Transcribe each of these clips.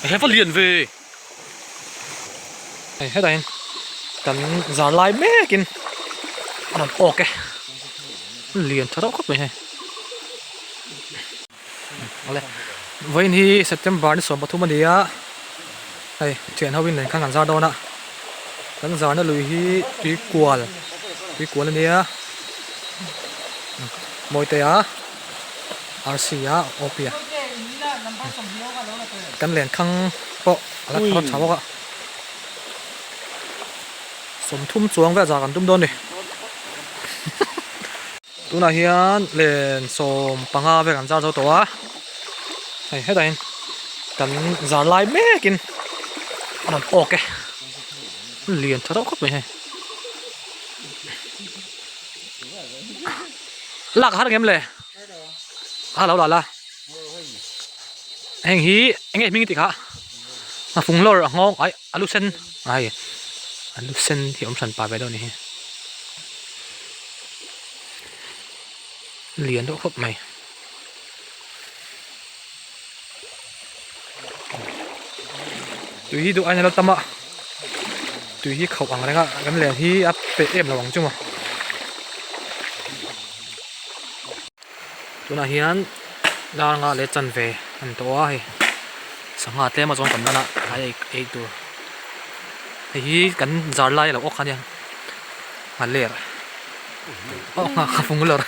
He va lian ve. Hei hetah hian kan zar lai mekin a rawn awk e. Lian tha reuh khawp mai hei. Awle vawiin hi September ni 13 a ni a hei thian ho in nen khan kan zar dawn a kan zarna lui hi tui kual tui kual a nia Mawitea RC a OP a kan len khang pawh a la thar tha bawk a 30 chuang vel zah kan tum dawn a ni. Tunah hian len 15 vel kan zar zo tawh a hei hetah hian kan zar lai mekin a rawn awk e lian tha reuh khawp mai hei lak har ngem le a lo la la heng hi enge hming tih kha a fung lawr a nghawng ai a lu sen ai a lu sen hi awm hran pa ve deuh a ni hi. Lian deuh khawp mai. Tui hi duh aiin a lo tam a, tui hi khauh ang reng a kan len hi a peh em lo ang chu maw. Tunah hian dar nga leh chanve a ni tawh a hei sangha tlem a zawng kan lan a tlai ei ei tur hei hi kan zar lai a lo awk a nia a ler aw a fung lawr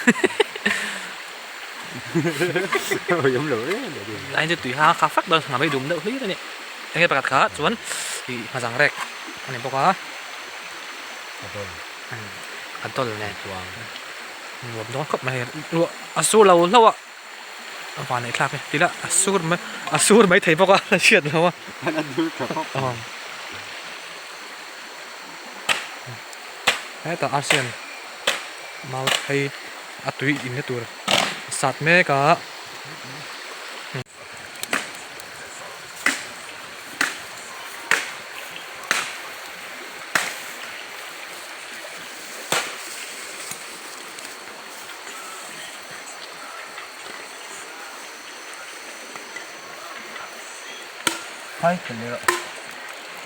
lai chu tui ha kha fak dawn sangha mai dum deuh hlir a ni enge pakhat kha chuan ih hmazang rek a ni bawk a a dawl nen nuam dawn khawp mai ruah a sur lo hlauh a a van neih thlak e tila a sur mai a sur mai thei bawk a a hriat lo a hetah arsian mau phei a tui in na tur a sat mek a.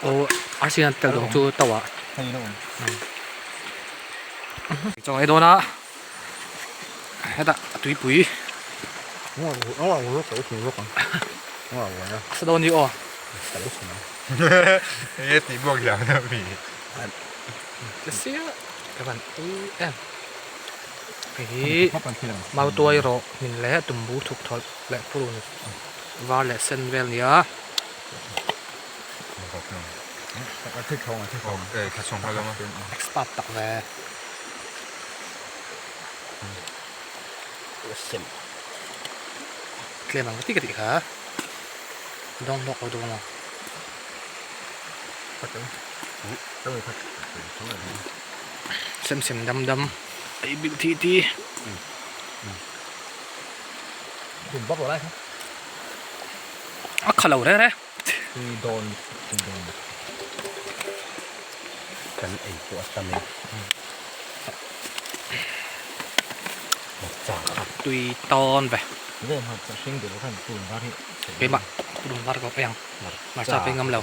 Aw arsian tel dawng chu tauh ah chaw ei dawn a hetah a tuipui sa dawn ni aw hei hi mautuai rawh hmin leh tumbu thuk thawlh leh purun var leh sen vel a ni a. Expert tak ve. Tlem ang ka ti ka tih kha. Dawng hlawk lo dawng lo. Sem sem dam dam. Ei bil thi thi. A kha lo reng reng. Dawn dawn kan ei pawh a tam e. Tui tawn ve. Keimah purun var ka ei ang. Hmarcha pawh ei ngam lo.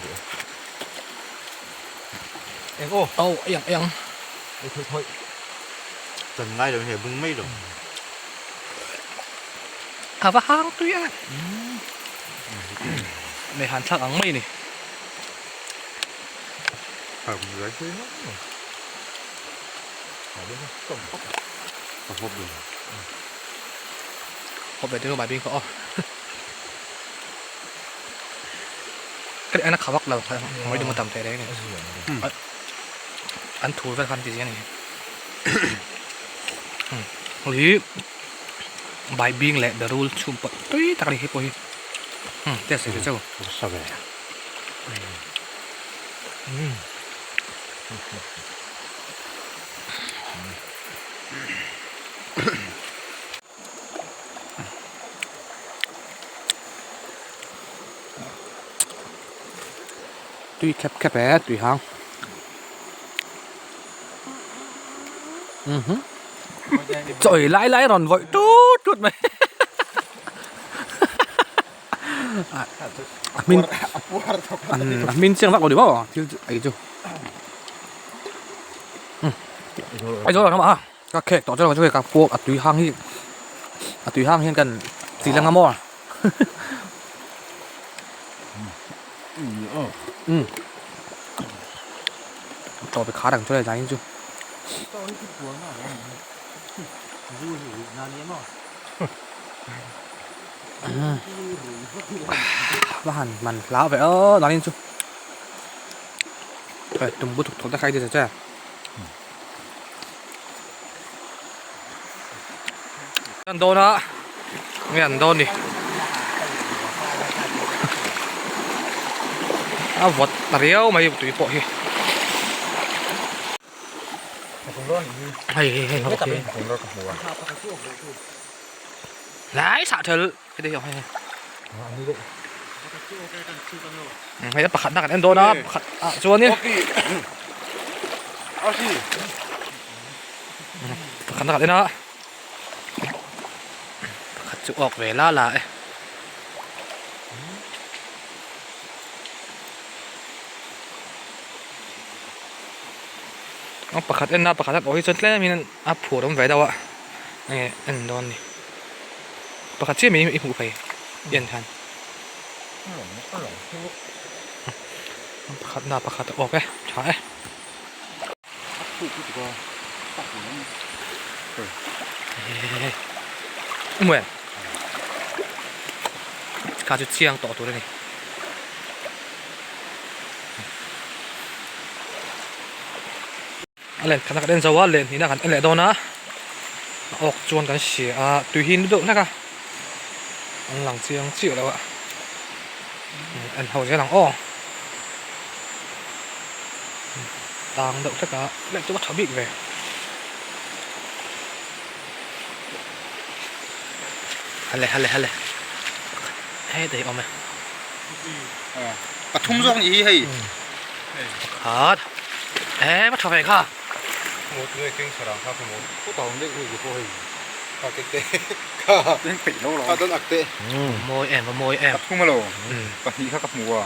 Aw ei ang ei ang. Chan ngai lo hei bung mai lo. A va hang tui a. Mei han thlak ang mai a ni. Hawp ve deuh mai bing kha aw. Ka en a kha vak lo mai dum a tam thei reng a ni. An thur vel khan ti zia a ni. Hei hi baibing leh berul chhum pawlh tui tak a ni hei pawh hi test ve cheu. Tui khep khep e tui hang. Chawih lai lai rawn vawih tut tut mai. A hmin a hmin chiang vak lo ni maw thil ei chu. Aizawl ah a ka khek tawh chu ka puak a tui hang hi a tui hang hian kan ti lang a maw. Tawp i khar ang chu le zai in chu. Va han man hlau ve aw danin chu tumbu thuk thuk te khai che che an dawn a nge an dawn ni a vawt ta riau mai tui pawh hi. Hei hei hei hei Lai sah thel hei hei hei hei pakhat na kan en dawn a pakhat ah chuanin pakhat na kan en a pakhat chu awk ve la la e. Pakhat en a pakhat a awh hi chuan tlem in a phur awm ve deuh a enge en dawn ni pakhat chiah mai i hmuh thei i en khan pakhat na pakhat a awk e tha e. Kha chu chiang tawh tur a ni. A len khatna kan en zo a len hnihna kan en leh dawn a a awk chuan kan hria a tui hi nu deuh hlek a an lang chiang chiah lo a en ho zel ang aw tang deuh hlek a leh chu a tha bik ve hale hale hale hei te hi awm e. Pathum zawk nih hi hei. Pakhat. Eh va tha ve kha. Maw tunge keng sarang kha kha maw. Pu ta awm daih hei pawh hei. Kha kek te. Kha. Keng peih lo lo. Kha dawn ak te. Mawi em va mawi em. Pathum alo. Pahnih kha ka hmu a.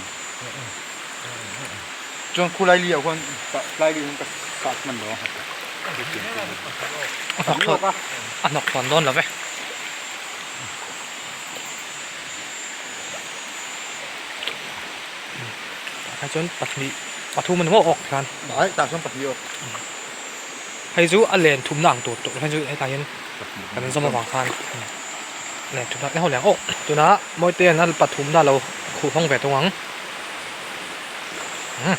Chuan khu lai li ah khuan lai li hian ka sat hman lo a. A hnawk thlawn a hnawk thlawn dawn lo ve. Tah chuan pahnih pathum a ni maw awk hian Ai tah chuan pahnih awk hei chu a len thumna ang tur tur hei chu hetah hian kan zawm avang khan len thumna eng ho leh ang aw tunah Mawitea'n a pathumna a lo khuh hawng ve thung ang umm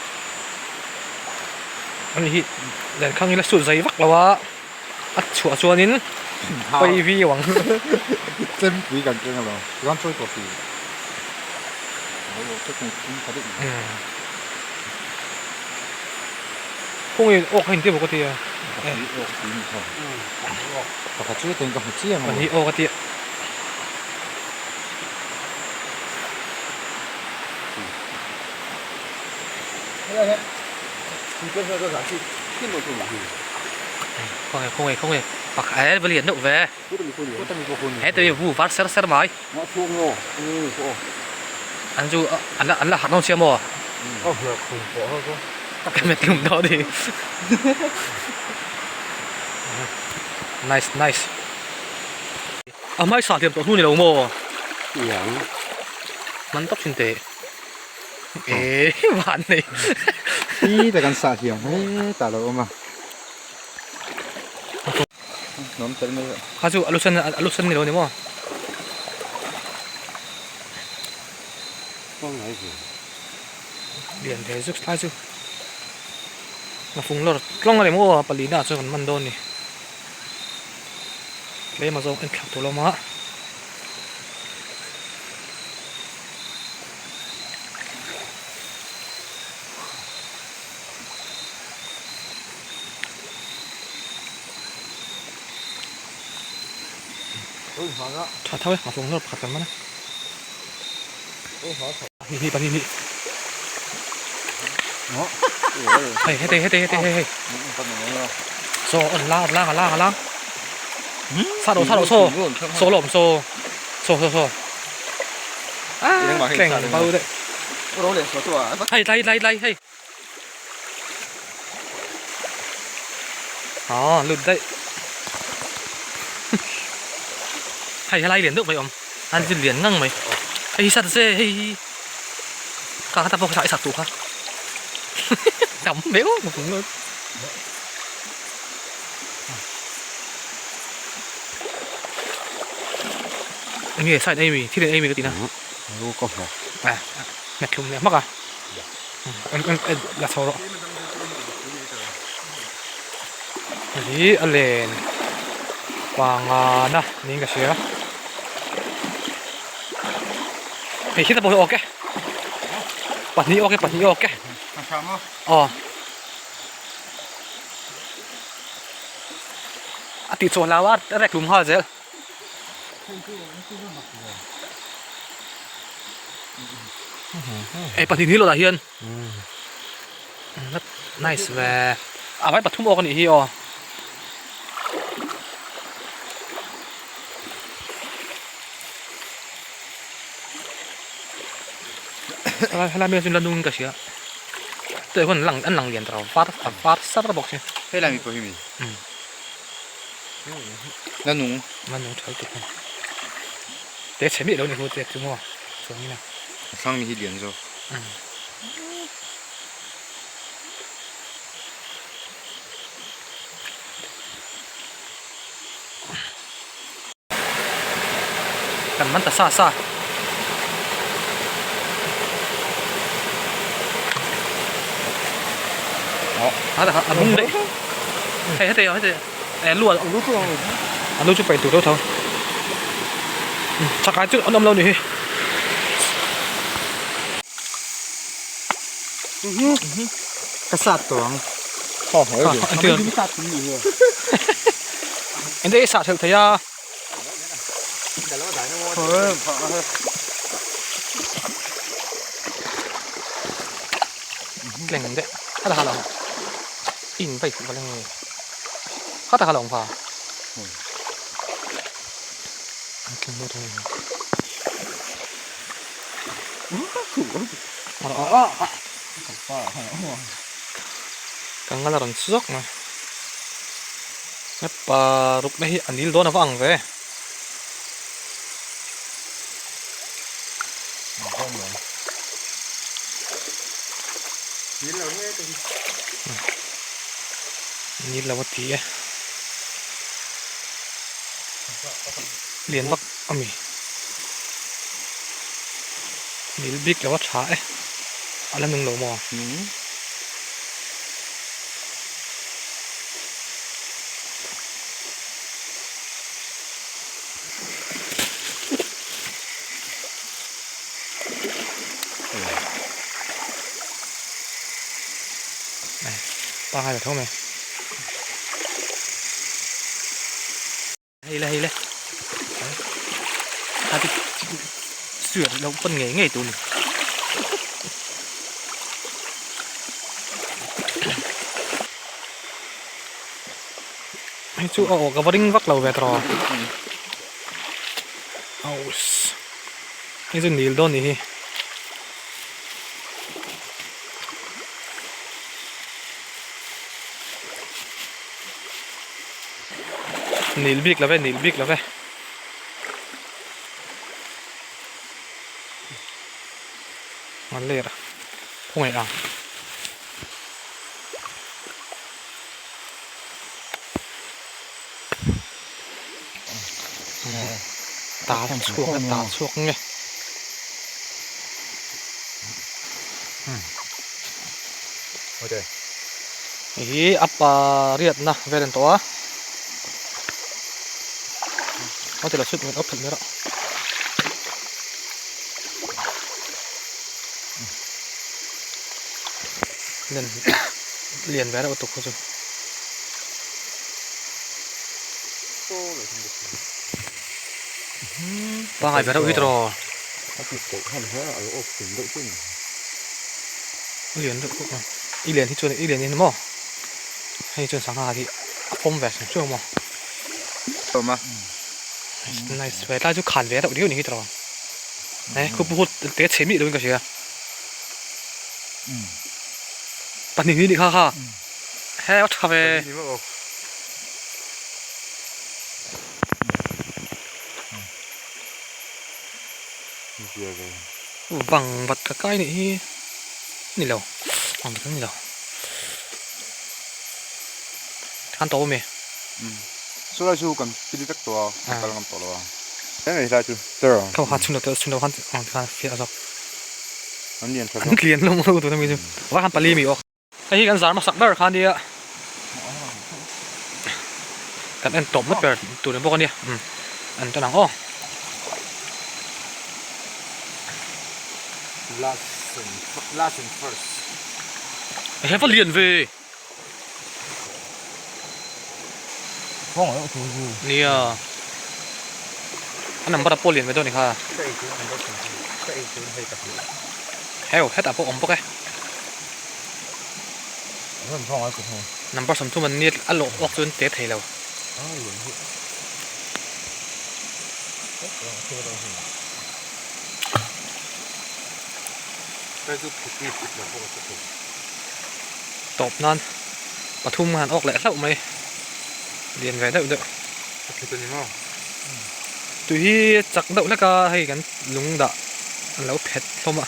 ani hi len khang ila sut zai vak lo a. A chhuah chuanin pawi viau ang. Chempui kan keng alo. Chuan chawi tawh si. Khawnge awk a inti bawk a tia. Pahnih awk ti ni kha. Pakhat chu hetiang ka hmu chiang alo. Pahnih awk a tia. Khawnge khawnge khawnge pakhat eh va lian deuh ve heta hi vu var ser ser mai an chu an la an la harh dawn sia maw ka met hlum dawn a ni nice nice a hmaisa hliam tawh hnu ni lo maw hman tawp thin teh. Eh van nei. Hi ta kan sah hiam he ta lo awm a. Nom tel mai. Kha chu alu sen alu sen ni lo ni maw. Lian ve zuk thlai chu. A fung lawr tlawng a ni maw palina chu kan man dawn ni. Tlem a zawng en thlak tur lo awm a. Tha tho e a fawng nawr pakhat kan man a hnih hnih pahnih hnih hei hete hete hete hei hei saw a lang a lang a lang a lang sa lo sa lo saw saw lawm saw saw saw saw. Ah, tleng bo deuh. Hei tlai tlai tlai hei. Aw lut daih. Hei helai lian deuh mai awm. An chu lian ngang mai. Hei hi sat se hei hi. Ka kha ta pawh kha i sat tu kha. Tam meuh một luôn. Enge side ei mi thil ei mi ka ti na. Lu ka hmu. À, mẹ thùng mẹ mắc à? Em em em là sầu rồi. Hi a len panga na niin ka hria. Hei khi ta pawh hi awk e. Pahnih awk e pahnih awk e. Aw. A tih chhuah hlau a a rek hlum nghal zel. Ei pahnih ni lawtah hian nice ve a vai pathum awk a nih hi aw. Helai mi chu la nung in ka hria teh huan lang an lang lian ta lo var a var sar bawk si. Helai mi pawh hi mi. La nung. La nung tha lutuk hei. Te chhe miah lo ni hu te chu maw chuan in a. A hrang mi hi lian zawk. Kan man ta sa sa. A bung daih. Hei heti heti eh lu a a lu chu paih tur tho tho. Chakai chu an awm lo ni hi. Ka sat tawh ang. Eng te i sah thelh thei a. Tleng deuh a ta lo in vai fuh ka la nge kha ta kha lo va an tleng deuh thung Ka ngal a rawn zawk mai. Hepa rukna hi a nil dawn a va ang ve. Nil lo a ti e. Lian vak a mi. Nil bik lo a tha e. A la nung lo maw? Pangai la tho mai. Hei le hei le a ti suat lo pawn ngei ngei tur ni. Hei chu a aw ka va ring vak lo ve tawh aus hei chu nil dawn ni hi. Nil bik lo ve nil bik lo ve. A ler a khawngaih ang. Tal chhuak a tal chhuak nge. Hei hi a pa riatna vel an tawh a a ti lo chhut mai awp phelh mai rawh len lian ve reuh tuk khu chu pangai ve reuh hi tawh lian deuh khawp mai i lian hi chuan i lian in maw hei chuan sangha hi a pawm ve hrim hrim maw nice ve tlai chu khan ve reuh riau ni hi tawh. Eh khu pu te chhe mi lo in ka hria. Pahnih ni nih kha kha. He a tha ve. Vang vat ka kai nih hi ni lo vang vat ni lo. Khan tawp ami. Chulai chu kan pil vek tawh a, kan kal ngam tawh lo a. Eng ei hlai chu ter ang. Kha kha chhun lo chhun lo khan ang khan fiah zawk. An lian tha zawk. An lian lo lo tuna mi chu. Va khan pali mi awk. Hei hi kan zar hmasak ber kha ania. Kan en tawp na ber tur ni bawk ania. Um an tan ang aw. Last and last and first. He va lian ve. Nia a number pawh lian ve dawn a ni kha heu hetah pawh awm bawk e number 30 an nia a lawh awk chu an te thei lo. Tawp nan pathum han awk leh hlauh mai lian ve deuh deuh tui hi chak deuh hlek a hei kan lung dah an lo phet hlawm a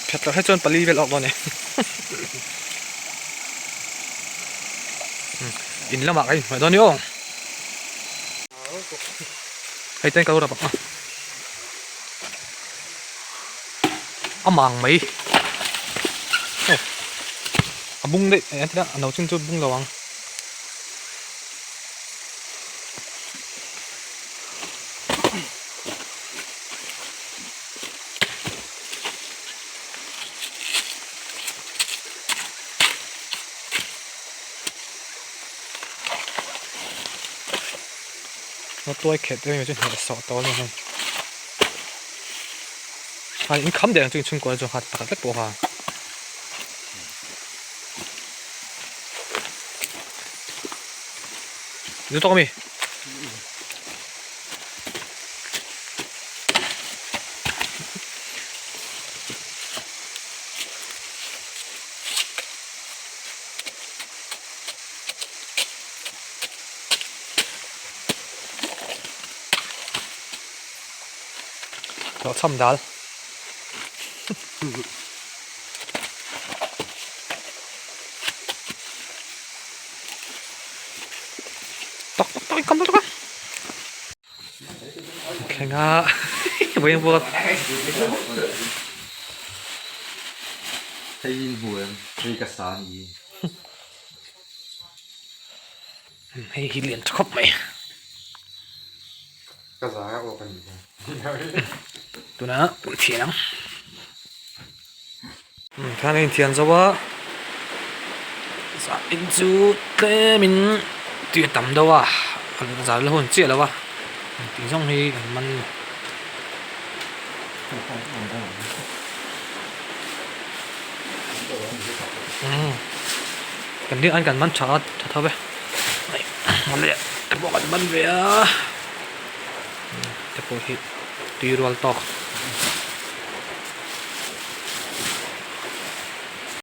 phet loh hi chuan pali vel awk dawn a ni in lamah kan inhmuh dawn a ni aw hei ten ka lo rap ang a. A mang mai aw a bung daih eng tia a no chin chu bung lo ang. Tuai khet em em chu hneh sawh tawh a ni hei. Khan in kham der ang chu inchhungkaw chu kha pakhat vek pawh kha. Zu tawk ami? Hlawh chham dal. Tok tok tok kam tok. Thleng a vawiin pawh Hei in hmu em hei ka sa a ni. Hei hi lian tha khawp mai. Ka zai a aw ka ni Tuna kan thian ang. Khan a inthian zo a. Zah in chu tlem in tui a tam deuh a. An zar la hun chiah lo a. Tih zawng hi an man. Kan ding an kan man tha a tha tho ve. Te pawh kan man ve a. Te pawh hi tui rual tawk.